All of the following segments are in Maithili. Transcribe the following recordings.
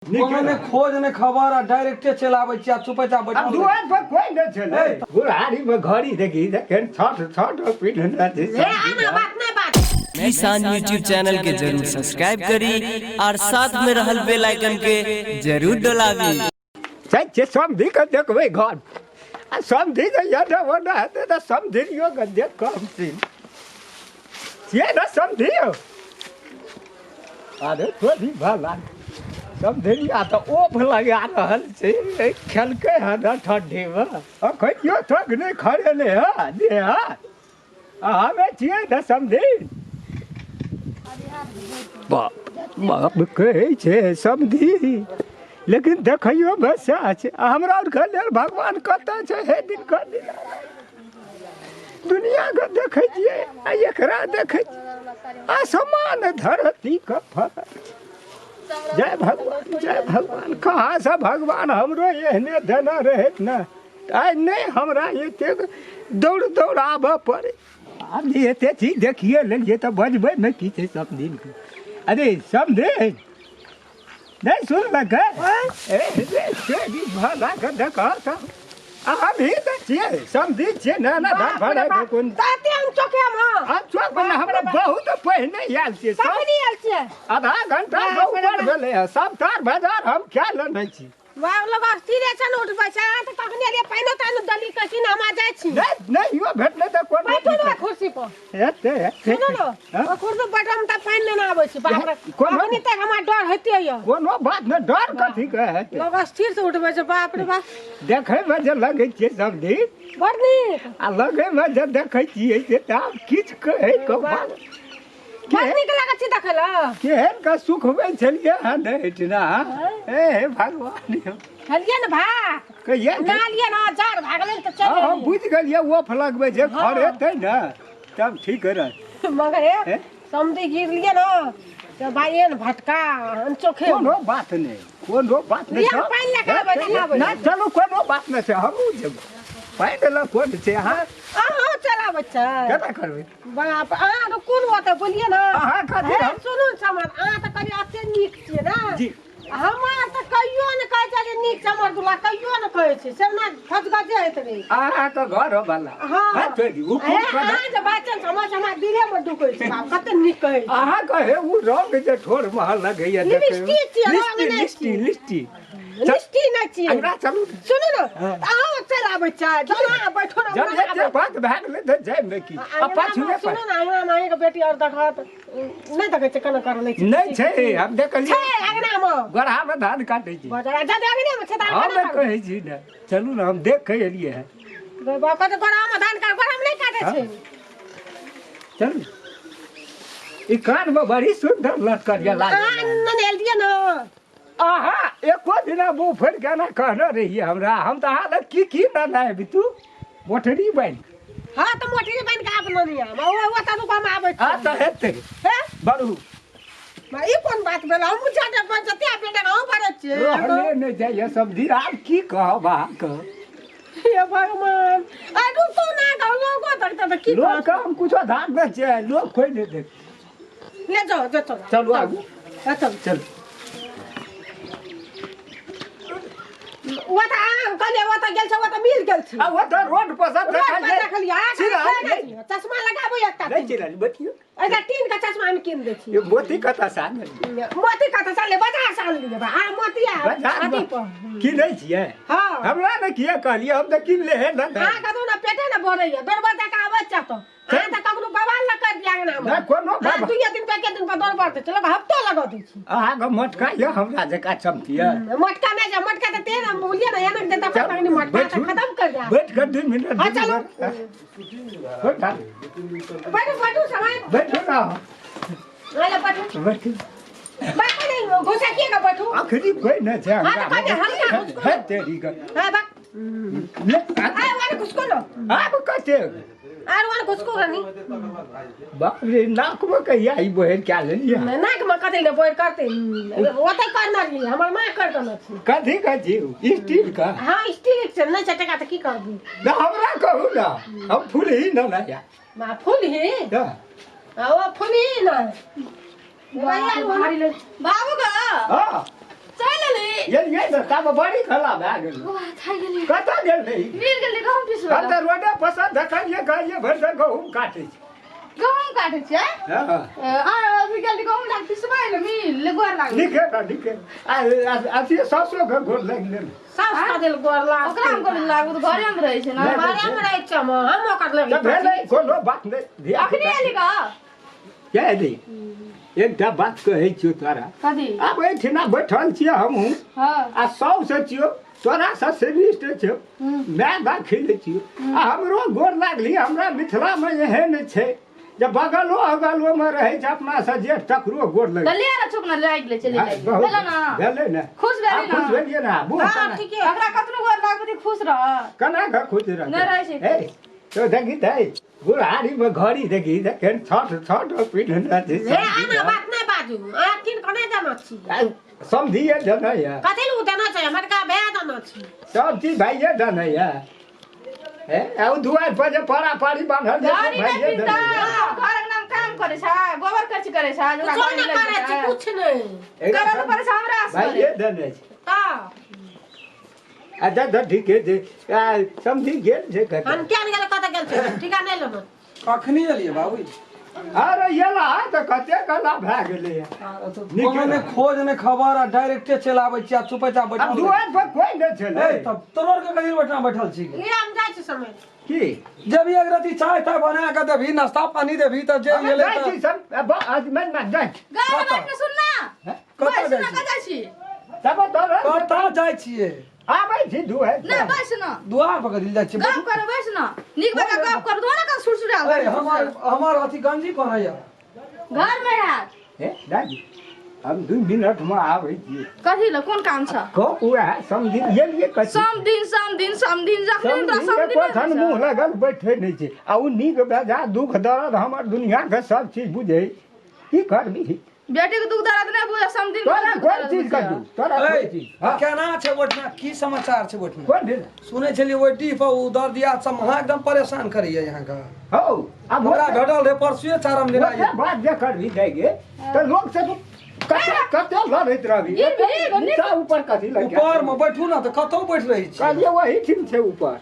कोनो ने खोज ने खबर आ डायरेक्टे चलि आबै छी आ चुपैचा बैठल आब दुआर पर कोई नहि छलै बुढ़ारी में घड़ी देखी देखन छठ छठ पिन्हने छै हे आना बात नहीं बात। किसान यूट्यूब चैनल के जरूर सब्सक्राइब करी और साथ में रहल बेल आइकन के जरूर डोलाबी। जाइ छियै समधि के देखबै घर आ समधि जे एने ओने हेतै तऽ समधियो के देख कऽ हम छियै ने समधि यौ। अरे थोड़ी भला समझलिया तऽ ओफ लगा रहल छै खेलकै हँ ने ठण्डीमे अखनियो तक नहि खरेलै हँ देह आ हमे छियै ने समझी बाप बाप कहै छै समझी लेकिन देखैयोमे सएह छै आ हमरा आरके लेल भगवान कतऽ छै हे दिन कऽ दिन दुनियाके देखै छियै आ एकरा देखै छियै आसमान धरतीके फरक जय भगवान जय भगवान। कहाँसँ भगवान हमरो एहने देने रहैत ने आइ नहि हमरा एतेक दौड़ दौड़ आबऽ पड़े। आब जे एते चीज देखिए लेलियै तऽ बजबैमे की छै सब दिनके। अरे समझे नहि सुनलकै भला के देखऽ तऽ हमही तऽ छियै समझी छियै ने ने धर भरे के कोन ताते हम चौके में हम चौक पर हमरा बहुत पहिने आयल छियै सब कखनी आयल छियै? आधा घंटा से ऊपर भेलै हँ सब तार बाजार हम खा लेने छी। बाप लोग अस्थिरे छै ने उठबै छै। अहाँ तऽ कखनी एलियै पानिओ तानि दली के की ने हम जाइ छी। नहि नहि यो भेटलै तऽ कोन बैठू ने कुर्सी पर। हेतै हेतै। सुनू ने हँ? ओ कुर्सी पर बैठम तऽ पानि लेने आबै छी। बाप रे कोनो- अखनी तक हमरा डर होइते यऽ। कोनो बात नहि डर कथी के हेतै। लोग अस्थिर से उठबै छै बाप रे बाप। देखैमे जे लगै छियै सब दिन बड़ नीक आ लगैमे जे देखै छियै से तऽ आब किछु कहै के बात बड़ नीक लागै छै देखै लए। केहन के सुखबै छलियै हन एहिठिना। हे भगवान खेलियै ने भात कहिया ना लियै ने जाड़ भए गेलै ने तऽ चलि हँ हम एलियै। बुझि गेलियै ओफ लगबै छै खरेतै ने तब ठीक रहत। मगर हे समधी गिरलियै ने तऽ भाई एहन भटका चोखे कोनो बात नहि कोनो बात नहि। लिअ, पानि लए कऽ आबै छी, आबै ना चलू कोनो बात नहि छै हमहूँ जेबै पानि लए कोन छै अहाँ अहाँ चलाबै छै केना करबै। बाप अहाँ तऽ कोन बात बोलियै ने अहाँ खातिर हे, हम- सुनू ने समर अहाँ तऽ कनि एते नीक छियै ने। जी। हमर तऽ कहियो ने कहै छै जे नीक छै हमर दुल्हा कहियो ने कहै छै से ने खजगजे होइत रहै। अहाँके घर वाला हँ। हँ, तोरी, ओ हे, खूब करै। अहाँ जे बाजल छै, हमर हमरा दिलेमे ढुकै छै बाप कते नीक कहै छै। अहाँ कहे ओ रंग जे ठोर महल लगैया लिपस्टिक छियै, रंग लिस्टी नहि लिस्टी छियै। लिस्टी लिस्टी नहि छियै। अंगना चलू ने। सुनू ने हँ। अहाँ चलि आबै छै जब अहाँ बैठो ने जब अंगना एते आबै। बात भए गेलै तऽ जायब ने की आ अंगनामे पाछुए सुनू ने अंगनामे अहाँके बेटी आओर देखत नहि देखै छै केना करै छै। नहि छै हम देखलियै छै अंगनामे गोरहामे धान काटै छी। बजरा जब अंगनामे छै तऽ हम केना नहि करबै? कहै छी ने चलू ने हम देख के एलियै हँ। बाबा कहतै गोरहामे धान काट गोरहामे नहि काटै छै। चलू ई कानमे बड़ी सुन्दर लटकल यऽ लागल। अहाँ नेने एलियै ने। अहाँ एको दिना मुँह फोड़ि के एना कहने रहियै हमरा हम तऽ अहाँ लग की की ने आबि तू मोटरी बान्हि हँ तऽ मोटरी बान्हि के आब लेने आब ओ ओतऽ रुकऽ हम आबै छी। हँ तऽ हेतै हे बढ़ू। ई कोन बात भेल हम जते जते बेटा अहूँ बढ़ै छियै। रहले नहि जाइए सब दिन आब की कहब अहाँके। हे भगवान आ रुकू ना गाँव लोगो तक तऽ की लोक कहब? के हम कुछो धाक नहि छियै लोक कोइ नहि देख। ले जाओ जो चलो चलू आगू हाँ, चलू चलू। ओ तऽ अहाँ कहलियै ओ तऽ गेल छै ओ तऽ मिल गेल छै। आ ओ तऽ रोड पर सब रोड पर देखलियै। देखलियै अहाँ चिन्हल खाली नहि। चश्मा लगाबू एकटा नहि चिन्हल बतियौ। एकटा टीन के चश्मा हम कीन दै छी। ये मोती कतऽ से आनलियै? मोती कतऽ से आनलियै? बाजार से आनलियै बा। आ मोती आ बाजार अथी पर। किनै छियै? हँ। हमरा ने किए कहलियै हम तऽ किनले हे ने। अहाँ कतौ ने पेटे ने भरैया दौड़बा दऽ कऽ आबै छै तऽ अहाँ तऽ ककरो बवाल न कर दिया अंगनामे। नहि कोनो अहाँ बवाल। दुइये दिन पर एके दिन पर दौड़बा दै छै लोक हफ्तो लगा दै छै। अहाँके मोटका यऽ हमरा जकाँ चमतियै। मोटका नहि छै मोटका तऽ तेहन हम बोलियै ने एना देता पर तखनी मोटका तऽ खतम कर दिया। बैठ कऽ 2 मिनट। हाँ चलू। बैठू बैठू बैठू समय। बैठू ना ले बैठू। बैठू। बैठू नहीं घुसा किए ना बैठू। अखनी कोइ नहि छै हाँ तऽ कने हल्का घुसको। हे तेरी के। हाँ बा ले आय वाला घुसको न। आब कते आर वाला घुसको रानी। बाप रे नाक में कहिया ई बहर क्या लेलियै? नाक में कथी ले बहर करते ओतै करना रहियै हमर माँ कर देने छै। कथी कहै छी स्टील का? हाँ स्टील के छै नहि छै टका तऽ की करबी? ना हमरा कहू ना हम फूल ही ना ना। माँ फूल ही? हाँ। ओ फूल ही ना। बाबू गा हाँ। चल गेलियै ने तब बड़ी खला भए गेल। वाह, थाकि गेलियै। कतऽ गेल रही? मिल गेलै गहूम पिसबै हम तऽ रोडे पर सँ देखलियै, कहलियै भरि दिन गहूम काटै छै। गहूम काटै छियै? हँ। आ अभी गेली गहूम लाग पिसबै ले मिल ले गोर लागल। नीके तऽ नीके। आ अथी सासो के गोर लागि गेल। साउस का देल गोर लाग। ओकरा हम गोर लागू तऽ घरेमे रहै छै ने। घरेमे रहै छै, हम ओकर तऽ लेबै। भेलै कोनो बात नहि। धिया अखने एली ग? के एली? एकटा बात कहै छियौ तोरा। कथी? आब एहिठिना बैठल छियै हमहूँ। हँ। आ साउस छियौ, तोरासँ श्रेष्ठ छियौ, माय बाप खिलै छियौ आ हमरो गोर लागली। हमरा मिथिलामे एहन छै जे बगलो अगलोमे रहै छै अपनासँ जेठ तकरो गोर तऽ लगै। ले ने चुप ने लागि ले चलि बहुत भेलो ने। भेलै ने। खुश भेली आब खुश ने? भेलियै ने। बूढ़ हँ, केना ठीके। ओकरा कतनो गोर लागबे तऽ खुश रह। केना कऽ खुश रहतै? नहि रहै छै। हे तो देखी तऽ बुढ़ारीमे घड़ी देखी तऽ केहन छोट छोट पिन्हने छै। हे, आना बात नहि बाजू। अहाँ कीन कऽ नहि देना छी। समधिए देने यऽ। कथी लए ओ देना छै? हमर का भए देना छी। सब चीज भाइये देने यऽ। हे आ ओ दुआरि पर जे पारा पारी बान्हल छै से घड़ी नहि भाइये पिन्हता। देने यऽ। घर अंगना काम करै छै, गोबर करची करै छै, ओकरा कुछो घड़ी नहि लागि करै छी, जेतै। कुछ नहि। एकरा करऽ तऽ पड़ै छै हमरा असगरे। भाइये देने छै। तऽ अच्छा तऽ ठीके छै। आ समझी गेल छै कतऽ? हम किया नहि गेलै? कतऽ गेल छै? ठीका नहि लेलहुँ। कखनी एलियै बाबू? अरे एला तऽ कते कला भए गेलै। कोनो ने खोज ने खबर आ डायरेक्टे चलि आबै छी आ चुपैचा आब बैठल। दुआरि पर कोइ नहि छलै। ए तब तोहर के कहीं बैठना बैठल छी? हम जाइ छी समय की जब एक रति चाय ताय बना के देबही, नाश्ता पानी देबही तऽ जे हमे गेलै जाइ तऽ छी सब आज मैं जाइ छी। गाँव में बैठ के सुन ना। कतऽ बैस जाइ ना। छी? कतऽ जाइ छी? तब तोरा कतऽ जाइ छियै? आबै छी दुआरि ना पर। बैस ना। दुआर पर कथी जाइ छियै? गप कर, बैस ना, नीक बका गप कर दो ना का सुरसुरा। ए, हमर हमर अथी गंजी कोन है? घर में है। हे दादी, हम 2 मिनट में आबै छी। कथी ल कोन काम छ? कहू उएह समझी गेलियै कथी? सम दिन सम दिन सम दिन जखन तोरा समझी सम दिन एको ठन मुँह लगल बैठे नहि छै आ ओ नीक बेजा दुख दर्द हमर दुनियाके सब चीज बुझै। की करबी? बेटी के दुख दर्द नहीं बुझे, सम दिन तोरा कोन चीज के दुख? तोरा ए, कोन चीज? हाँ, केना छै ओहिठिना? की समाचार छै ओहिठिना? कोन भेल? सुनै छलियै ओहि डीह पर ओ दर्दिया सब महा एकदम परेशान करैया यहाँके। हौ आब हमरा भेटल रहै परसुए चारम दिन। ओते बात जे करबी जाइगे तऽ लोक से तू कते कते लड़ैत रहबी। गिर भी, नीचा ऊपर कथी लग ऊपर मे बैठू ने तऽ कतौ बैठ रहै छी। कहलियै वही ठीम छै ऊपर।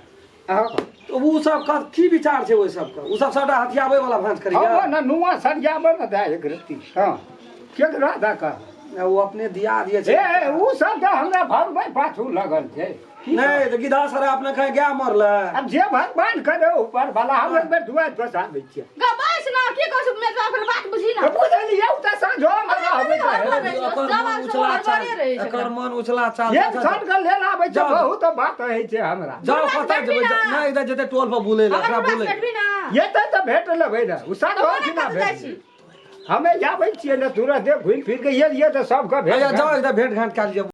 तऽ ओ सब की विचार छै ओहि सबके? ओ सब सबटा हथियाबै वाला भाँज करैया। हँ ने, नुआ सरियाबै ने दए एक रत्ती। हँ, केकरा दऽ कह? ओ अपने दिया दिए छै। ए, उ सब तऽ हमरा भगबै पाछू लगल छै। की नहि तऽ गिधा सर अपने खाइ गाय मरलै। आब जे भगवान करे ऊपर वाला। हम एक बेर दुआरि पर आबै छियै। ग बैस ना, की कहै छी मेजबा पर बात बुझी ना। तऽ बुझलियै ओ तऽ साँझो मे रहबै तऽ। एकर जवान मन सब उछला चाल हड़बड़े रहै छै। एकर मन उछला चाल। एक क्षण के लेल आबै छै। जाउ। बहुत बात होइ छै हमरा। जाउ, कतऽ जेबै? नहि इधर जेतै टोल पर बुलै लए। हमर एकरा पास बुलै बैठबी ना। एतऽ तऽ भेट लेबै ने ओ साँझो तऽ दिना कतऽ जाइ छी? भेट। हमे आबै छियै ने तुरते घुमि फिर के एलियै तऽ सबके भेट। अच्छा जाओ, एकदम भेंट घाट कर लिअ।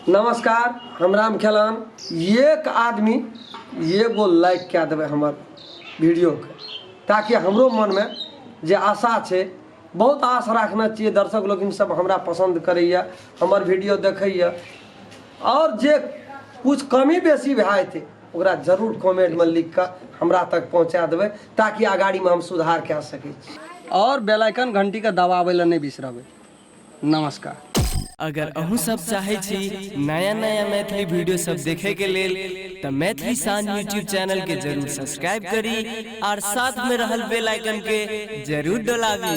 नमस्कार, हम राम खेलान। एक आदमी एगो लाइक कए देबै हमर वीडियोके, ताकि हमरो मनमे जे आशा छै, बहुत आश राखने छियै, दर्शक लोकिन सब हमरा पसन्द करैए, हमर वीडियो देखैए, आओर जे कुछ कमी बेसी भए जेतै ओकरा जरूर कमेंटमे लिख कऽ हमरा तक पहुँचा देबै, ताकि अगाड़ीमे हम सुधार कए सकै छी। आओर बेल आइकन घंटीके दबाबै लए नहि बिसरबै। नमस्कार। अगर अहूँ सब चाहै छी नया नया मैथिली वीडियो सब देखे के लेल तऽ मैथिली शान यूट्यूब चैनल के जरूर सब्सक्राइब करी और साथ में रहल बेल आइकन के जरूर डोलाबी।